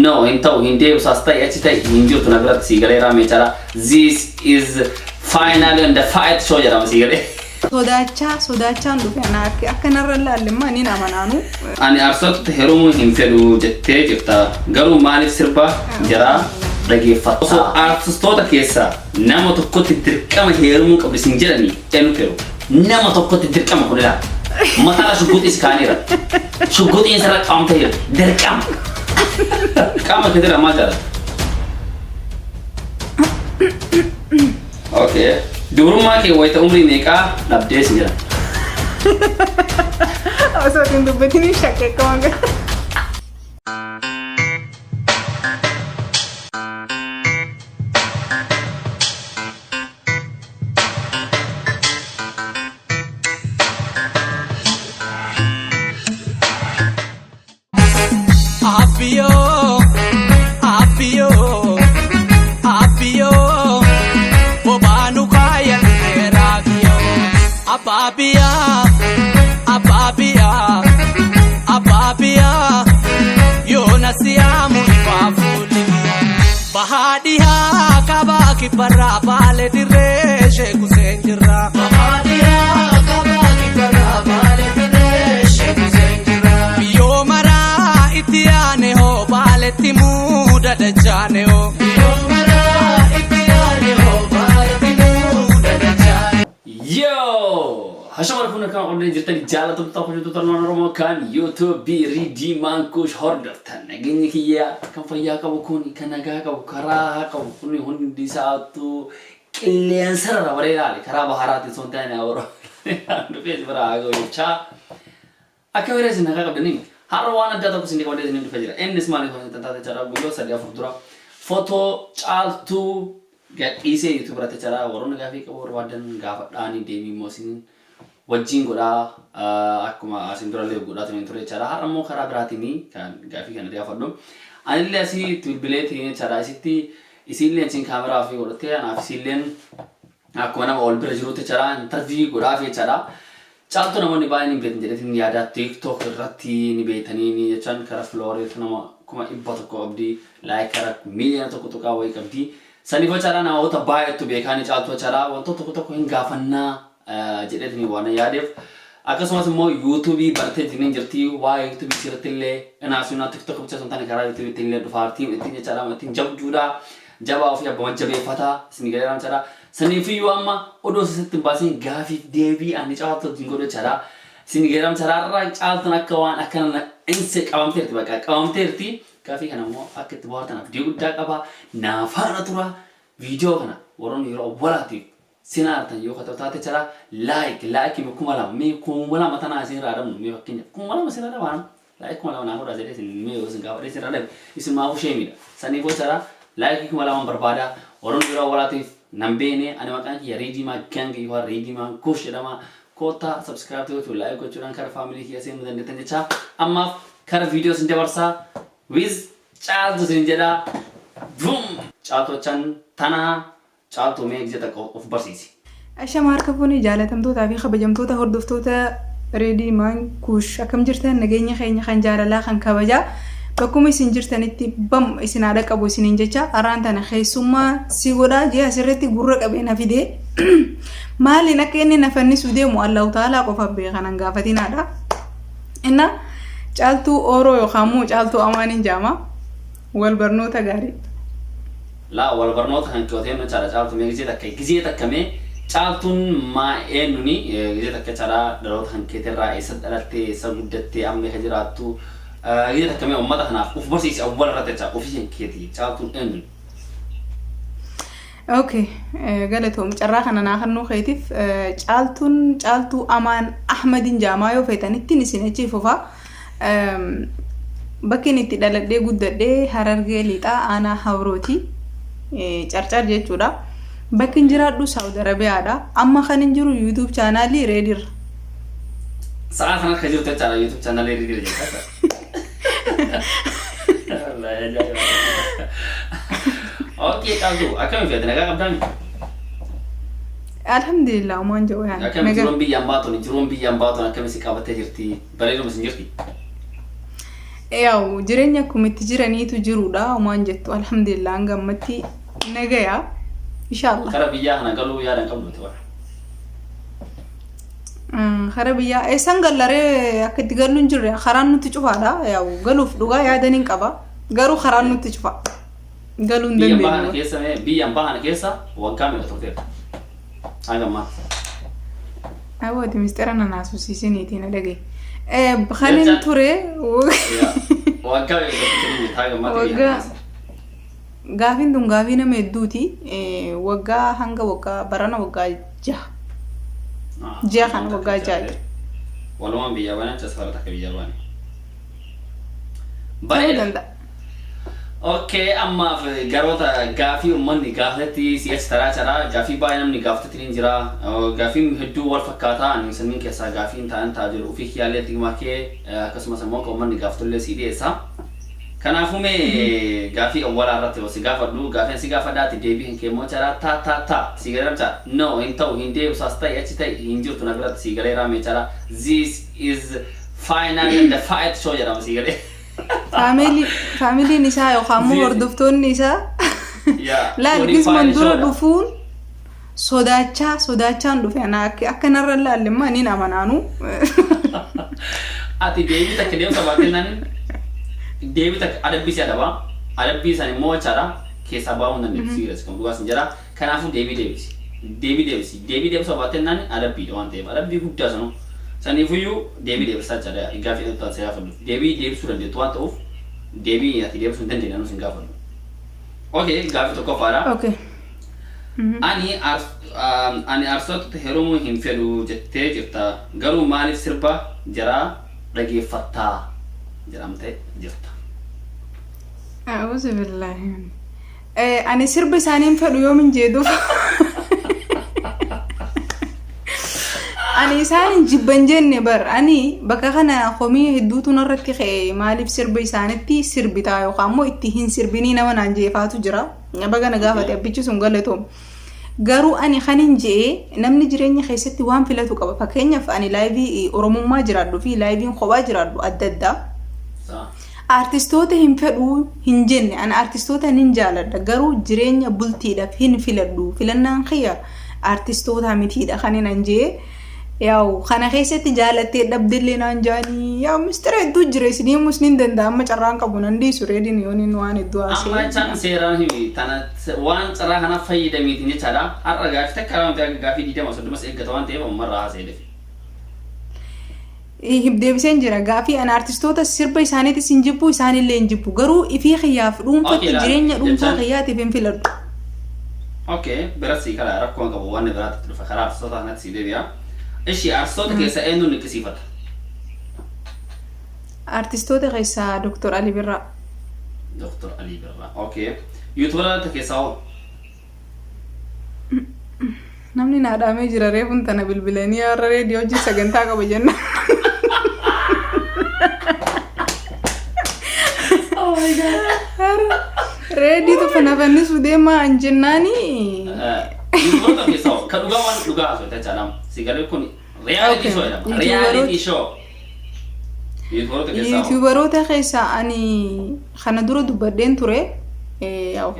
No, hin ta'u, hin deebisu, as ta'e achi ta'e hin jirtu na biratti sii galeeraa meechaadha. This is final and the fight show jedhama sii galee. Sodaachaa sodaachaan dhufe ana akka akka narra hin laalle immoo ani hin amanaanu. Ani arsotti herumuu hin fedhu jettee jirta. Garuu maaliif sirba jaraa dhageeffatta? Osoo artistoota keessaa nama tokkotti dirqama heerumuu qabdi sin jedhanii eenyutti heerumu? Nama tokkotti dirqama kun ilaa. Mataarra shugguxiis kaaniira. Shugguxiin sirra qabamtee jira. Dirqama. Qaama keetirraa maal jaalatta? Okay. Dubrummaa kee wayita umrii meeqaa dhabdee sin jedhan? Osoo hin dubbatin shakke akka waan kana. Abbiyoo, abbiyoo, abbiyoo, bobaanu kaayan raakiyoo. Abbaabiyaa, abbaabiyaa, abbaabiyaa, yoona siyaamu ifaa fuulli. Bahaa dhihaa kabaa kibbarraa baale dirree sheeku seen jirra. Bahaa dhihaa kabaa kibbarraa baale dirree sheeku seen jirra. Biyyoo maraa itti yaane hoo baaletti muuda dachaane hoo. Biyyoo maraa itti yaane hoo baaletti muuda dachaane. Yo! Hashama kun kan qonnee jirtan jaalatamtoota hojjettoota naannoo Oromoo kan YouTube Riidii Maankuush hordoftan. Nageenyi kiyya kan fayyaa qabu kun kan nagaa qabu karaa qabu kun hundi isaatu qilleensarra baree ilaali karaa baharaatiin son taane awuroo dhufee si bira haa ga'u jechaa. Akka biree isin nagaa qabdanii har'a waan addaa tokko isin qabadee isin dhufee jira. Innis maaliif hojjetan taate jechaadha guyyoota 3 4 dura footoo Caaltuu gadhiisee YouTube irratti jechaadha. Warroonni gaafii qabu barbaadan gaafadhaanii deebii immoo isin wajjin godhaa akkuma asin durallee godhaa tureen ture jechaadha. Har'a immoo karaa biraatiin kan gaafii kana gaafadhu. Anillee asii itti bilbileetiin jechaadha isitti isiillee achiin kaameraa ofii godhattee anaaf isiilleen akkuma nama wal bira jirutti jechaadha interview godhaaf jechaadha. Caaltuu namoonni baay'een hin beektan jedheetiin yaada TikTok irratti ni beektanii ni jechaan kara followerii nama 100,000 qabdi like kara miiliyoona 1 tuqaa wayii qabdi. Saniif jechaadha namoota baay'eetu beekaa ni Caaltuu jechaadha wantoota tokko tokko hin gaafannaa jedheetiin waan yaadeef. Akkasumas immoo YouTubeii bartee jirtiin jirti waa'ee YouTubeii sirriitti illee inaasuu TikTok bicha sun taane karaa YouTubeiitti illee dhufaartiin ittiin jechaadha ittiin jabduudha. Jabaa ofii abbama jabeeffataa isin galeera jechaadha. Saniifiyyuu amma odoo sisitti hin baasin gaafiif deebii ani Caaltuu wajjin godhu jechaadha. Isin galeera jechaadha har'a Caaltuun akka waan akkana inse qabamteerti bakka qabamteerti. Gaafii kana immoo akka itti bohaartan abdii guddaa qaba. Naa faana tura. Viidiyoo kana warroonni yeroo awwalaatiif sinaartan yoo kata'u taate jechaadha. Like like 2000 mee 2000 tanaa isin irraa dhabnu mee fakkeenyaaf 2000 isin irraa dhabaan like 2000 naa godhaa jedhee isin mee yoo isin gaafadhee isin irraa dhabe isin maafuu sheemiidha. Saniif jechaadha like 2000 barbaada. Warroonni yeroo awwalaatiif nan beene ani maqaan kiyya Riidiimaa Gang yookaan Riidiimaa Kush jedhama. Koottaa subscribe gochuun like gochuudhaan kara family kiyya seenuu dandeettan jecha ammaaf kara viidiyoo isin dabarsaa with Caaltu isin jedha. Vum! Caaltochan tanaa Caaltuu mee gizee takka of barsiisi. Ashama harka fuuni jaalatamtootaa fi kabajamtoota hordoftoota Reedii Maankuush akkam jirtan nageenya keenya kan jaalalaa kan kabajaa bakkuma isin jirtanitti bam isin haadha qabu isiniin jecha har'aan tana keessummaa si godhaa jee asirratti gurra qabee na fidee maaliin akka inni na fannisuu deemu Allahu ta'aalaa qofa beeka nan gaafatinaadha. Inna Caaltuu Ooroo yookaan immoo Caaltuu Amaaniin jaama wal barnoota gaarii. Laa wal barnoota kan qotee jechaadha Caaltu mee gizee takka gizee takka mee Caaltuun maa eenyuni gizee takka jechaadha dhaloota kan keetirraa eessa dhalattee eessa guddattee amma ka jiraattu gizee takka mee uummata kanaaf uf barsiisi awwal irratti jecha ofii kan keetii Caaltuun eenyuni. Okay, galatoom carraa kana naa kennuu keetiif Caaltuun Caaltuu Amaan Ahmadiin jaamaa yoo feetanittiin isin achi fufaa. Bakki inni itti dhaladhee guddadhee Harargee Lixaa aanaa Habrooti. Carcar jechuudha. Bakki hin jiraadhu Saawud Arabiyaadha. Amma kan hin jiru YouTube channelii Reedirra. Sa'aa kana akka jirtu jechaadha YouTube channelii Reedirra jirta. Wallaahi ajaa'iba. Okay Caaltuu akkami feete nagaa qabdaami? Alhamdulillah umaan jedhu yaani. Akkami jiruun biyya ambaa tuni jiruun biyya ambaa tun akkami si qabattee jirti? Bareeduma isin jirti? Yaa'u jireenya akkuma itti jiraniitu jirudha. Homaan jettu, alhamdulillah, hanga ammatti nagayaa. Inshaallah. Kara biyyaa kana galuu yaada hin qabdu bara. Kara biyyaa eessan gallaree? Akka itti gallu hin jirre, karaan nutti cufaadha. Yaa'u galuuf dhugaa yaadan hin qaba. Garuu karaan nutti cufa. Galuu hin Biyyan bahan dandeenyu. keessa, mee biyyan bahan keessa waggaa meeqa turteetta? Hanga ammaatti. Awooti mistera na naasusiisiniitiin na dhagaye. Kanin ture Waggaa meeqa turte hanga ammaatti biyya Waggaa keessa? Gaafiin tun gaafii nama hedduuti. Waggaa hanga waggaa barana waggaa 6. Ji'a kana waggaa 6 jira. Walumaan biyya baane achi safara takka biyya baane. Ta'uu Bareeda. danda'a. Okay, ammaaf garoota gaafii uummanni gaafatetti si'achi taraa caraa gaafii baay'ee namni gaafatetti ni jira. Gaafiin hedduu wal fakkaataa, ani sanniin keessaa gaafiin ta'an ta'a jiru ofii kiyyaallee itti makee, akkasumas immoo kan uummanni gaafatullee si dhiyeessa. Kanaafuu mee gaafii awwalaa irratti yoo si gaafadhu, gaafiin si gaafadhaati deebii hin keemmoo caraa ta ta ta si galamcha no hin ta'u, hin deebisaas ta'e achi ta'e hin jirtu na biratti si galeeraa mee caraa this is final and the fight show jedhama si galee. Faamiliin isaa yookaan immoo hordoftoonni isaa laal kuni gisman final dura showdha. Dhufuun sodaachaa sodaachaan dhufe ana akka narra laalle immoo ani amanaanu. Ati deebii takka deemsa baatennaan deebii takka adabbii si adaba. Adabbii san immoo jechaadha keessaa baa'uu hin dandeessu, serious kan dhugaa sin jedha. Kanaafuu deebii deebisi. Deebii deebisi. Deebii deebisa baatennaan adabbiidha waan ta'eef adabbii guddaa sanuu. Saniifuyyuu deebii deebisaa jechaadha, gaafii dhalootaan si gaafadhu. Deebii deebisuu dandeettu waan ta'uuf deebii ati deebisuu hin dandeenye anuu sin gaafadhu. Okay, gaafii tokkoffaadha. Okay. Ani arsootatti heerumuu hin fedhu jettee jirta. Garuu maaliif sirba jaraa dhageeffattaa jedhamtee jirta. A'uuzu billaahi. Ani sirba isaanii hin fedhu yoomin jeeduuf. Ani isaan hin jibban jenne bar, ani bakka kana komii hedduutu narratti ka'e, maaliif sirba isaanitti sirbitaa yookaan immoo itti hin sirbinii nama naan jeefaatu jira. Baga na gaafate abbichi sun, galatoom. Garuu ani kan hin je'ee, namni jireenya keessatti waan filatu qaba. Fakkeenyaaf ani life Oromummaa jiraadhu fi lifeiin kophaa jiraadhu adda addaa. Artistoota hin fedhuu hin jenne, ani artistoota nin jaaladha, garuu jireenya bultiidhaaf hin filadhu, filannaan kiyya artistoota mitiidha kan hin jee. Yaa'u kana keessatti jaalattee dhabdellee naan jaanii, yaa'u mistira hedduu jira, isinii himuus nin danda'a, amma carraan qabu nan dhiisu reediin yoon inni waan hedduu Amma haasa'e. jechaan seeraan himi tana waan carraa kanaaf fayyadamiitiin jechaadha. Har'a gaafii takka lama ta'e gaafii 20 30 eeggata waan ta'eef ammarraa haasa'e defi. Deebiseen jira gaafii, ana artistoota sirba isaaniitis hin jibbu, isaanillee hin jibbu, garuu ifii kiyyaaf dhuunfatti Okay, laal, jireenya dhuunfaa jechaan kiyyaatiif hin filadhu. Okay, biratti karaa rakkoon qabu waan biraatti dhufa, karaa artistoota kanatti si deebi'a. Ishi artistoota keessa eenyuun niqqisiifata? Artistoota keessaa Dr. Ali Birraa. Dr. Ali Birraa. Okay. YouTuberoota keessaa hoo? Namni naa dhaamee jira, reefuun tana bilbilanii har'a reediyoo hojii sagantaa qaba jenna. Oh my God. Reediitu fana fannisuu deemaa an jennaani. YouTuberoota keessaa hoo? Kan dhugaa, waan dhugaa haasofte jechaadha. Si galee, kun reality show jedhama. Reality show. YouTuberoota keessaa hoo? YouTuberoota keessaa ani kana dura dubbadheen ture. Yaa'u.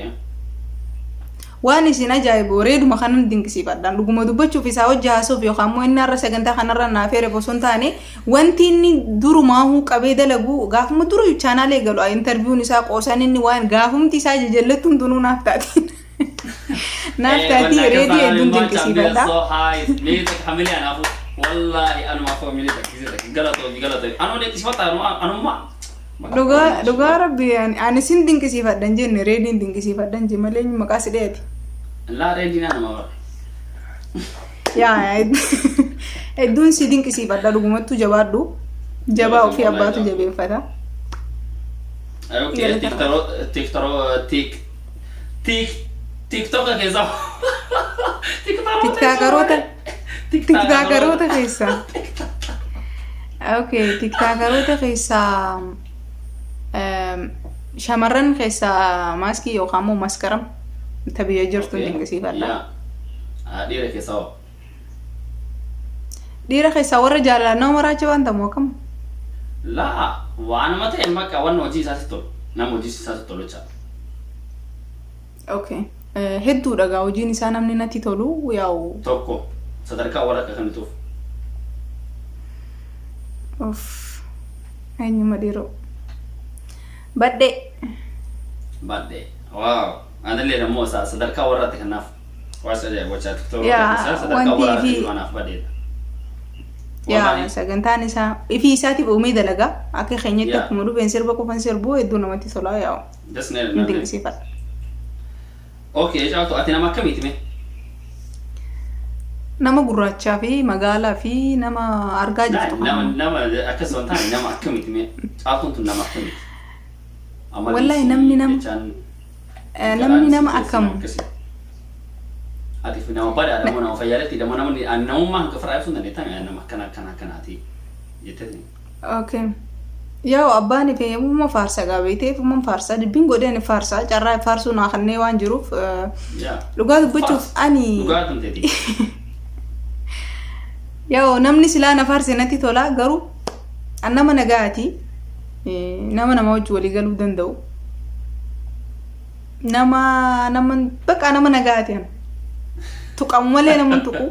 Waan isin ajaa'ibu reeduma kanan dinqisiifadhaan, dhuguma dubbachuuf isaa hojii haasuuf yookaan immoo inni har'a sagantaa kanarra naaf heere osoo hin taane, wanti inni durumaahuu qabee dalagu gaafuma dura channel galu interviewun isaa, qoosaan inni waan gaafumti isaa jajallattuun tunuu naaf taati. Naaf taati, reedii hedduun dinqisiifadha. So high. Mee takka hamilee anaafu. Wallahi anumaaf hamilee takka takka galatoomi galatoomi. Anuma dinqisiifadha anuma. Dhugaa dhugaa rabbi, ani sin dinqisiifadha hin jenne, reediin dinqisiifadha hin jenne malee maqaa si dheeti. Laa, reediin anuma bara. Yaa, hedduun si dinqisiifadha, dhugumattuu jabaadhu. Jabaa ofii abbaatu jabeeffata. Okay, tiktoro tik tik TikToka keessaa. Tiktaakaroota tiktaakaroota keessaa. Okay, tiktaakaroota keessaa shamarran keessaa maaskii yookaan immoo maskaram ta biyya jirtu dinqisiifadha. Dhiira keessaa hoo? Dhiira keessaa warra jaalalaan nama maraacha waan ta'mu akkam? Laa, Waanuma ta'e bakka wanni hojii isaatti tolu. Nama hojii isaatti tolu jecha. Okay. Hedduudha gaa hojiin isaa namni natti tolu yaa'u. Tokko sadarkaa warra akka kennituuf. Of eenyuma dhiiroo. Badhee. Badhee. Wow. Anillee immoo sadarkaa warraatti kanaaf. Waasa ajaa'iba tiktookii Yaa, sadarkaa wanti warraatti fi- kanaaf badheedha. Yaa, sagantaan isaa ifii isaatiif uumee dalagaa akka keenyatti Yaa. akkuma dhufeen sirba qofan sirbuu hedduu namatti tola yaa'u. Ni dinqisiifadha. Okay, Caaltu, ati nama akkamiiti mee? Nama gurraachaa fi magaalaa fi nama argaa jirtu Nama kana. nama akkas waan taane nama akkamiiti mee? Caaltuun tun nama akkamiiti? Amalli Wallahi isii namni nama- jechaan Namni nama garaan isii akkam akkasii. Ati fi nama badaadha moo nama fayyaaletti damo namni ani namummaa hanga ofirraa ibsuu hin dandeettan nama akkana akkana akkanaati jettee. Okay. Yaa'u abbaan fi uumama faarsa gaabeetee uumama faarsaa dubbiin godheen faarsaa carraa faarsuu naa kannee waan jiruuf Yaa. dhugaa dubbachuuf ani Dhugaa tumteeti. Yaa'u namni silaa na faarse natti tola, garuu an nama nagaati. Nama nama wajji walii galuu danda'u. Nama nama bakka nama nagaati an. Tuqamu malee nama hin tuqu.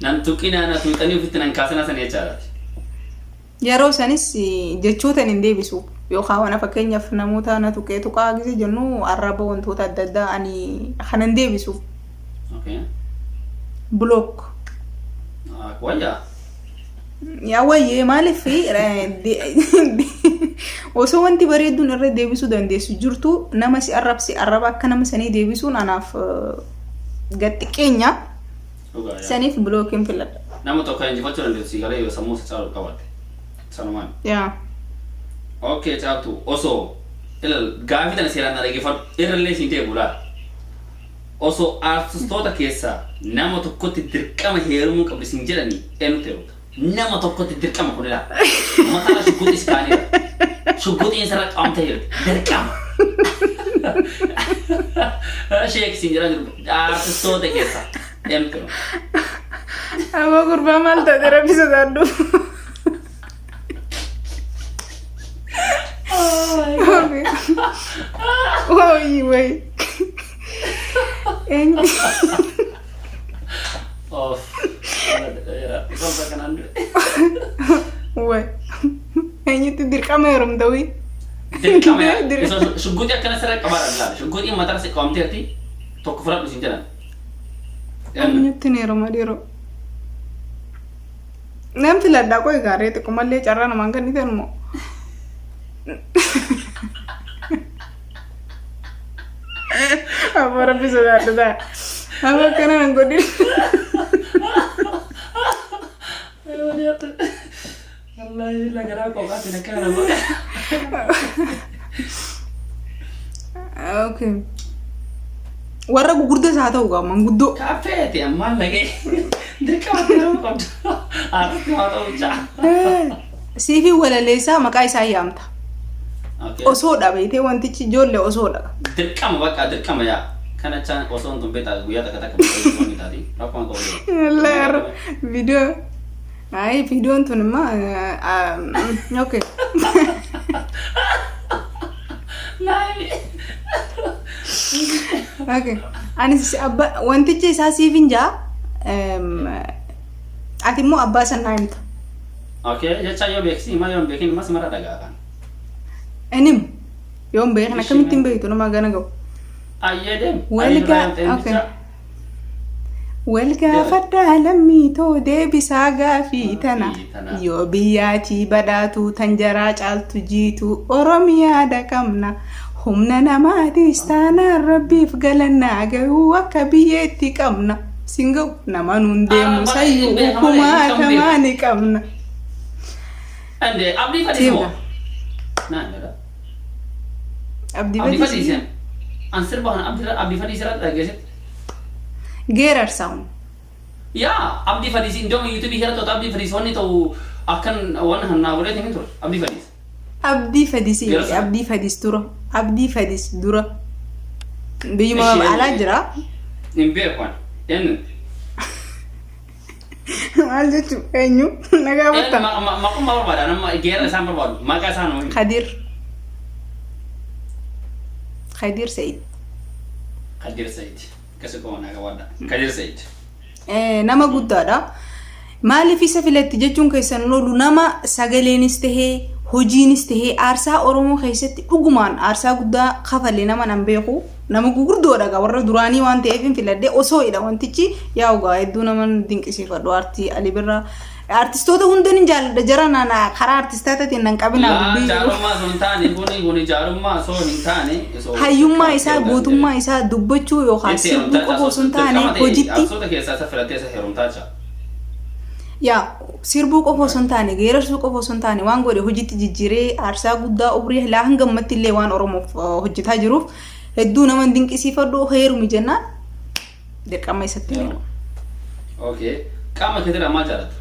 Nan tuqinaa na tuuxanii ofitti nan kaasinaa sana jechaadhaati. Yeroo sanis jechoota hin deebisu. Yookaan waan fakkeenyaaf namoota na tuqee tuqaa gise jennu arraba wantoota adda addaa ani kanan deebisu. Okay. Block. Wayyaa. Yaa wayyee, maaliif osoo wanti bareedduun irra deebisuu dandeessu jirtu nama si arrabse arraba akka nama sanii deebisuun anaaf gad xiqqeenya. Dhugaa yaa. Saniif blockiin filadha. Nama tokko injifachuu dandeessu si galee yoo sammuu isa caalu qabaatte. Sanumaan. Yaa. Okay, Caaltu, osoo ilal gaafii tana seeraan na dhaggeeffadhu, irrallee siin deebi'u laala. Osoo artistoota keessaa nama tokkotti dirqama heerumuu qabdi siin jedhanii eenyutti heerumta? Nama tokkotti dirqama kun ilaala. Mataa shugguxis kaaniira. Shugguxiin sirra qabamtee jirti. Dirqama. Sheek siin jedhaa jiru artistoota keessaa eenyutti heerumta? Aboo gurbaa maal taate, rabbi sodaadhu. Wayi wayi. Eenyu? Of. Kolfa kanaan dure. Wayi. Eenyutti dirqama heerumta wii? Dirqama. Shugguxii akkana sirra qabaadha laala. Shugguxiin mataa si qabamteerti, tokko fudhadhu siin jedhan. Eenyutti heeruma dhiiroo? Nan filadhaa qoy gaaree xiqqoomallee carraa namaan kennitan moo? Aboo rabbi sodaadhu ta'a. Aboo akkana nan godhin. Wallahi lagaraa qophaatiin akkana nama godhe. Okay. Warra gugurdas haa ta'u gaa manguddoo. Kaaffeeti ammaan lagee dirqama yeroo qabdu. Artisti haa ta'u bichaa. Siifi walaleessaa maqaa isaa yaamta. Okay. Osoo dhabeetee wantichi ijoollee osoodha. Dirqama bakka dirqama yaa. Kana chaan osoo hin beektaa guyyaa takka takka bakka inni taati. Rakkoon qabu. Wallahi har'a viidiyoo. Ayi, viidiyoon tun immoo okay. Naayii. Okay. Anis abba wantichi isaa siif hin jaa. Ati immoo abbaa san naa himta. Okay, jecha yoo beeksisi himaa, yoo hin beekin immoo simarra dhagaa kan. Inim yoo hin beekne akkamitti hin beektu nama gana ga'u. Ayyee deem. Okay. Wal gaafadhaa lammii too, deebisaa gaafii tana. Tana. Yoo biyyaatii badhaatu tan jaraa caaltu jiitu Oromiyaa dhaqabna. Humna namaatiis taanaan rabbiif galannaa garuu akka biyyeetti qabna. Sin ga'u nama nuun deemu Ah, sayyuu beekama malee, kumaatamaa ni qabna. Ande abdii fadhiis moo? Siima. Naan dha. Abdii Abdii Fadhiis. fadhiis. An sirba kana abdii fadhiis irratti dhageessetti. Geerarsaa'uun. Yaa, abdii fadhiis iddoo yuutuubii irratti ta'u abdii fadhiis wanni ta'u akkan waan hannaa godhee hin ture abdii fadhiis. Abdii Fadis. Geerarsa. Abdii Fadis dura. Abdii Fadis dura. Biyyuma Isheen- alaa jira. Hin beeku ani. Eenyu? Maal jechuun eenyu na gaafatta? Maqummaa barbaada nama geera isaan barbaadu maqaa isaan ho'i. Kadir. Kadir Said. Kadir Said. Akkasi qofa naa qabaadha. Kadir Said. Nama guddaadha. Maaliif isa filatti jechuun keessan oolu, nama sagaleenis tahee hojiinis tahee aarsaa Oromoo keessatti dhugumaan aarsaa guddaa kafale nama nan beeku, nama gugurdoodha gaa, warra duraanii waan ta'eef hin filadhe. Osoo hidha wantichi yaa ugaa hedduu nama dinqisiifadhu. Aartii Ali Birraa, aartistoota hunda ni jaalladha, jara nana karaa aartistaataatiin nan qabinaa. Laa dubbii jaalummaa osoo hin taane, kuni jaalummaa osoo hin taane osoo hayyummaa isaa, gootummaa isaa dubbachuu yookaan Itti sirbuu heerumtaa qofa osoo hin taane dirqama ta'e hojitti aartistoota keessaa isa filattee isa heerumtaa jira. Yaa, sirbuu qofa osoo hin taane, geerarsuu qofa osoo hin taane, waan godhe hojiitti jijjiiree aarsaa guddaa umrii laa hanga ammatti illee waan Oromoof hojjetaa jiruuf hedduu nama dinqisiifadhu. Heerumi jennaan dirqama isatti heeruma. Okay. Qaama keetirraa maal jaalatta?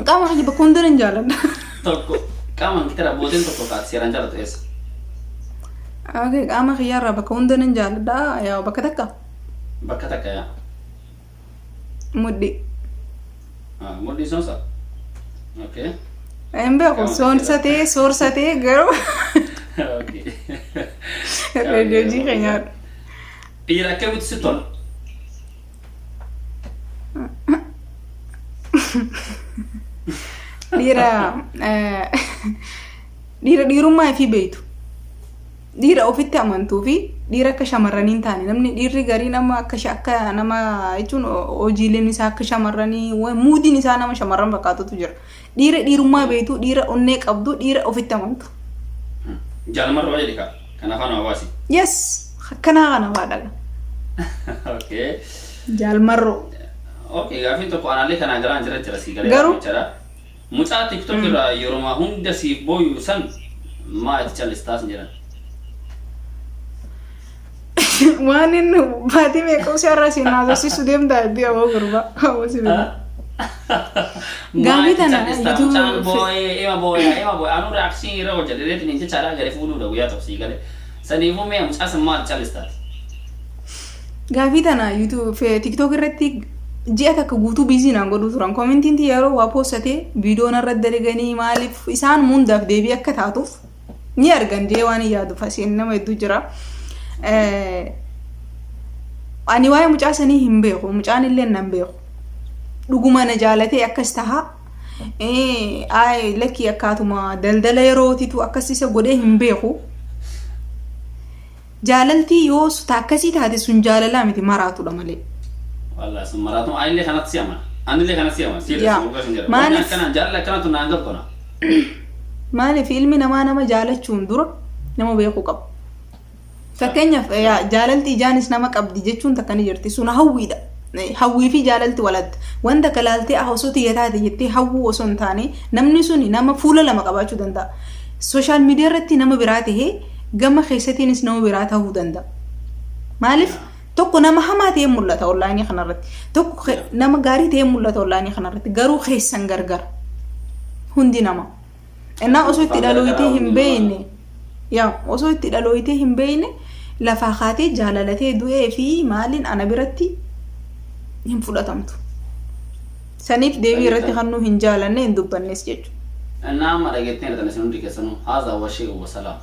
Qaama kiyya bakka hunda nan jaaladha. Tokko qaama keetirraa booteen tokko kaati seeraan jaalatu eessa? Okay, qaama kiyyaarraa bakka hunda nan jaaladha. Yaa, bakka takka. Bakka takka yaa. Mudhi. Ah, mudhii soonsa? Okay. Hin beeku, Qaama soonsatee soorsatee garuu Okay. hojii keenyaadha. Dhiira akkamitti si tola? Dhiira dhiirummaa ifii beeytu. Dhiira ofitti amantuu fi dhiira akka shamarranii hin taane. Namni dhiirri garii nama akka akka nama jechuun hojiileen isaa akka shamarranii, muudiin isaa nama shamarran fakkaatutu jira. Dhiira dhiirummaa beeytu, dhiira onnee qabdu, dhiira ofitti amantu. Jaalmarroo jedhi kaa. Kan afaan hawaasi. Yes, akkanaa kana faadha. Okay. Jaalmarroo. Okay, gaafiin tokko anaallee kanaa garaan jira jira sii galee jechaadha. Mucaa TikTok irraa yeroo hunda siif booyu san maa itti callistaas hin jedhan. Waan inni baatii meeqa si har'a siin haasofsiisu deemtaa itti aboo gurbaa. Aboo si beeku. Gaafii tana Mucaan booyee ima booyaa ima booyaa anuu reaction irra hojjedhe reetiin jechaadha gadi fuudhuudha guyyaa tokko sii galee. Saniifuu mee mucaa san maal callistaati? Gaafii tana YouTube, TikTok irratti ji'a takka guutuu busy naan godhuu turan. Commentiin yeroo waa postatee viidiyoon irratti dalaganii maaliif isaan hundaaf deebii akka taatuuf ni argan jee waan hin yaadu fasiin nama hedduu jira. Ani waa'ee mucaa sanii hin beeku. Mucaan illee nan beeku. Dhuguma na jaalatee akkas taha. Ay, lakkii, akkaatuma daldala yerootitu akkas isa godhee hin beeku. Jaalaltii yoo akkasii taate sun jaalalaa miti, maraatudha malee. Wallahi sun maraatu, anillee kanatti si amana. Anillee kanatti si amana. Siirra si dhugaa sin jedha. Maaliif? Wanni akkanaa jaalala akkanatu naan galtu na. Maaliif, ilmi namaa nama jaalachuun dura nama beekuu qaba. Fakkeenyaaf yaa, jaalalti ijaanis nama qabdi jechuun takka ni jirti. Sun hawwiidha. Hawwii fi jaalalti walatta. Wanta akka laaltee ah osoo tiyya taate jettee hawwuu osoo hin taane, namni suni nama fuula lama qabaachuu danda'a. Social media irratti nama biraa tahee gama keessatiinis nama biraa ta'uu danda'a. Maaliif, tokko nama hamaa ta'ee mul'ata online kanarratti. Tokko nama gaarii ta'ee mul'ata online kanarratti. Garuu keessan gargar. Hundi nama. Innaa osoo itti dhalooyitee hin beekne, yaa, osoo itti dhalooyitee hin beekne lafaa kaatee jaalalatee du'ee fi maaliin ana biratti hin fudhatamtu. Saniif deebii irratti kan nu hin jaalanne hin dubbannes jechuudha. Innaa amma dhageetteen irratti isin hundi keessanuu haazaa wa shee wa salaam.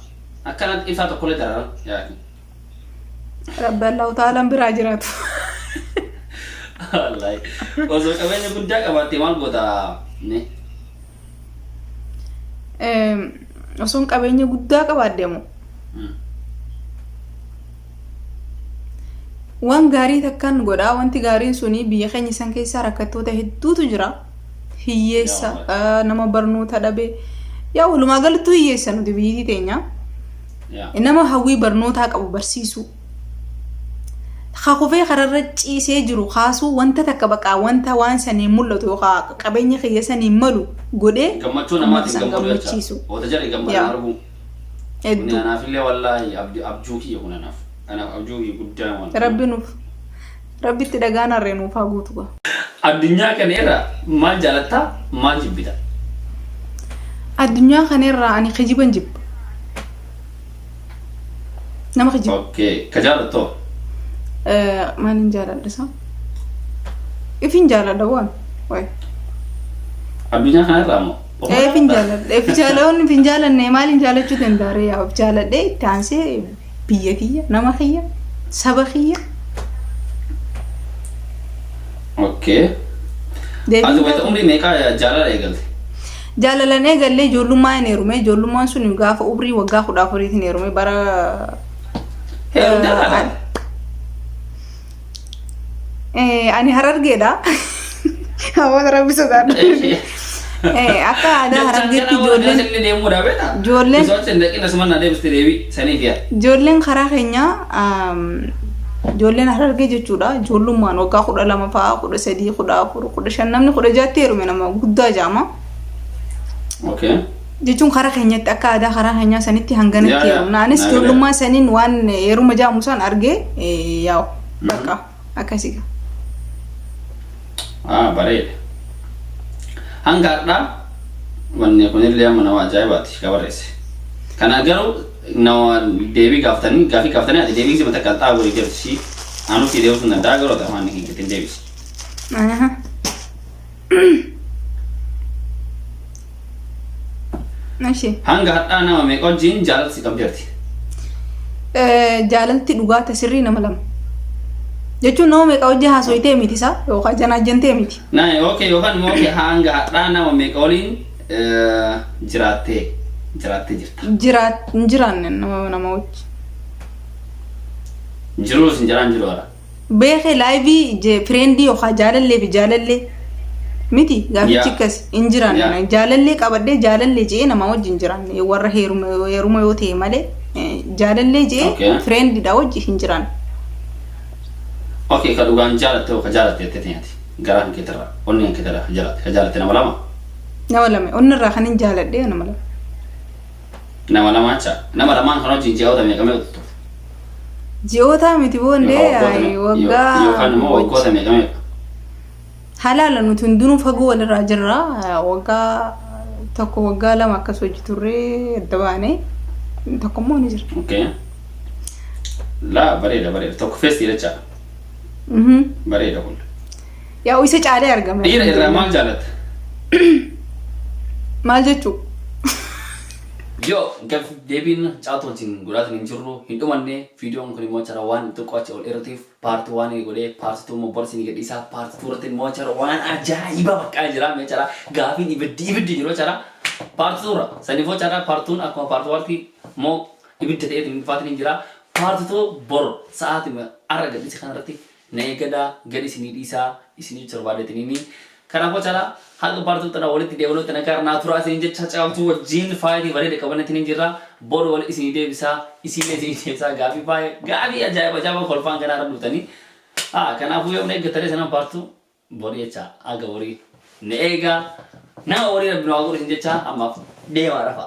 Akkanatti ibsaa tokkollee dararan yaa. Rabbi Allahu ta'alaan biraa jiraatu. Wallahi. Osoo qabeenya guddaa qabaattee maal goota? Ne? Osoon qabeenya guddaa qabaadde moo waan gaarii takkan godhaa. Wanti gaariin suni biyya keenya san keessaa rakkattoota hedduutu jira. Hiyyeessa, nama barnoota dhabe. Yaa, walumaa galattuu hiyyeessa nuti biyyi teenya. Nama hawwii barnootaa qabu barsiisuu. Kakufee kararra ciisee jiru kaasuu, wanta takka baqaa wanta waan saniin mul'atu yookaan qabeenya kiyya saniin malu godhee Gammachuu uummata namaatiin san gammadu jecha. gammachiisu. Oota jedhe gammadan arguu. Kuni Hedduu. anaafillee wallaahi abjuu kiyya kun anaaf. Anaaf abjuu kiyya guddaa waan. Rabbi nuuf rabbitti dhagaan harree nuuf haa guutu gaa. Addunyaa kana irra maal jaalattaa, maal jibbita? Addunyaa kana irraa ani kijiban jibba. Nama kijiba. Okay. Ka jaalattoo? Maalin jaaladha isaa? Ifin jaaladha waan. Wayi. Addunyaa kanarraa moo? Ifin jaaladha. If jaaladha ifin jaalanne maalin jaalachuu danda'a yaa of jaaladhee itti aansee biyya kiyya, nama kiyya, saba kiyya. Okay. Ati wayita umrii meeqaa jaalala eegalte? Jaalalan eegallee ijoollummaa hin heerume. Ijoollummaan sun gaafa umrii waggaa 14tiin heerume bara. Heerumtee taate? Ani Harargeedha. Hawaasa Rabbi sodaadha. Akka aadaa Harargeetti ijoolleen ijoolleen ijoolleen karaa keenyaa, ijoolleen Harargee jechuudha. Ijoollummaan waggaa 12 fa'aa, 13, 14, 15, namni 16tti heerume nama guddaa jaama. Jechuun karaa keenyatti, akka aadaa karaa keenyaa sanitti hanganatti heerumna. Anis ijoollummaa saniin waan heeruma jaamu san argee yaa'u bakka akkasii. Ah, bareeda. Hanga har'aa wanni kunillee amma nama ajaa'ibaati ka barreesse. Kana garuu nama deebii gaafatanii, gaafii gaafatanii, ati deebii sima takka xaa godhi jirti si anutti deebisuu hin danda'a, garuu afaan hin ittiin deebisi. Eshi. Hanga har'aa nama meeqa wajjin jaalalti si qabdeerti? Jaalalti dhugaa tasirrii nama lama. Jechuun nama meeqa wajjin haasoytee miti isaa yookaan janaajjantee miti. Na okay, yookaan immoo okay, hanga har'aa nama meeqa waliin jiraattee jirta? Jiraat hin jiraanne nama wajji. Jiruus hin jiraan jiru hara. Beekee live friend yookaan jaalallee fi jaalallee miti gaafichi, akkas hin jiraanne. Jaalallee qabadhee jaalallee je'ee nama wajji hin jiraanne, warra heeruma yoo ta'e malee jaalallee je'ee friendiidha wajji hin jiraanne. Okay, ka dhugaan jaalatte hoo, ka jaalatte jettee teenyati. Garaa kan keetirraa, onni kan keetirraa ka jaalatte, ka jaalatte nama lama. Nama lama onni irraa kan hin jaaladhee nama lama. Nama lama jecha. Nama lamaan kan wajjin ji'oota meeqa meeqa turte? Ji'oota miti boondee waggaa. Yookaan immoo waggoota meeqa meeqa? Halaala nuti hundinuu fagoo walirraa jirra. Waggaa tokko, waggaa 2 akkas hojii turree adda baane, tokko immoo ni jira. Okay. Laa, bareeda, bareeda. Tokko feestii jecha. Bareeda kun. Yaa isa caalee argame. Dhiira irraa maal jaalatta? Maal jechuu? Yoo gaaffii deebiin Caaltuu wajjin godhaatiin hin jirru hin dhumanne, viidiyoon kun immoo jara waan xiqqoo achi ol dheeratiif part one godhee part two immoo bor isinii gadhiisaa. Part two irratti immoo jara waan ajaa'ibaa baqqaa jira mee jara gaafiin ibiddi ibiddi jiru jara part two irra saniifoo jara part twon akkuma part onetti immoo ibidda ta'eetiin dhufaatiin hin jira. Part two bor sa'aatii arra gadhiise kanarratti na eeggadhaa, gadi isinii dhiisaa isinii barbaadeetiniini. Kanaafuu jara haga part two tana walitti deebinutti nagaa naa turaa isin jecha, Caaltuu wajjin faayitii bareeda qabanneetiin hin jirra. Boru wal isinii deebisaa, isinillee isinii deebisaa, gaafii baay'ee gaafii ajaa'iba ajaa'iba kolfaan kanaa irra dhuftanii. Kanaafuu yoo eeggatanii sana part two borii jecha haga borii na eegaa, nama horii Rabbi nu haa godhu isin jecha, ammaaf deemaa rafa.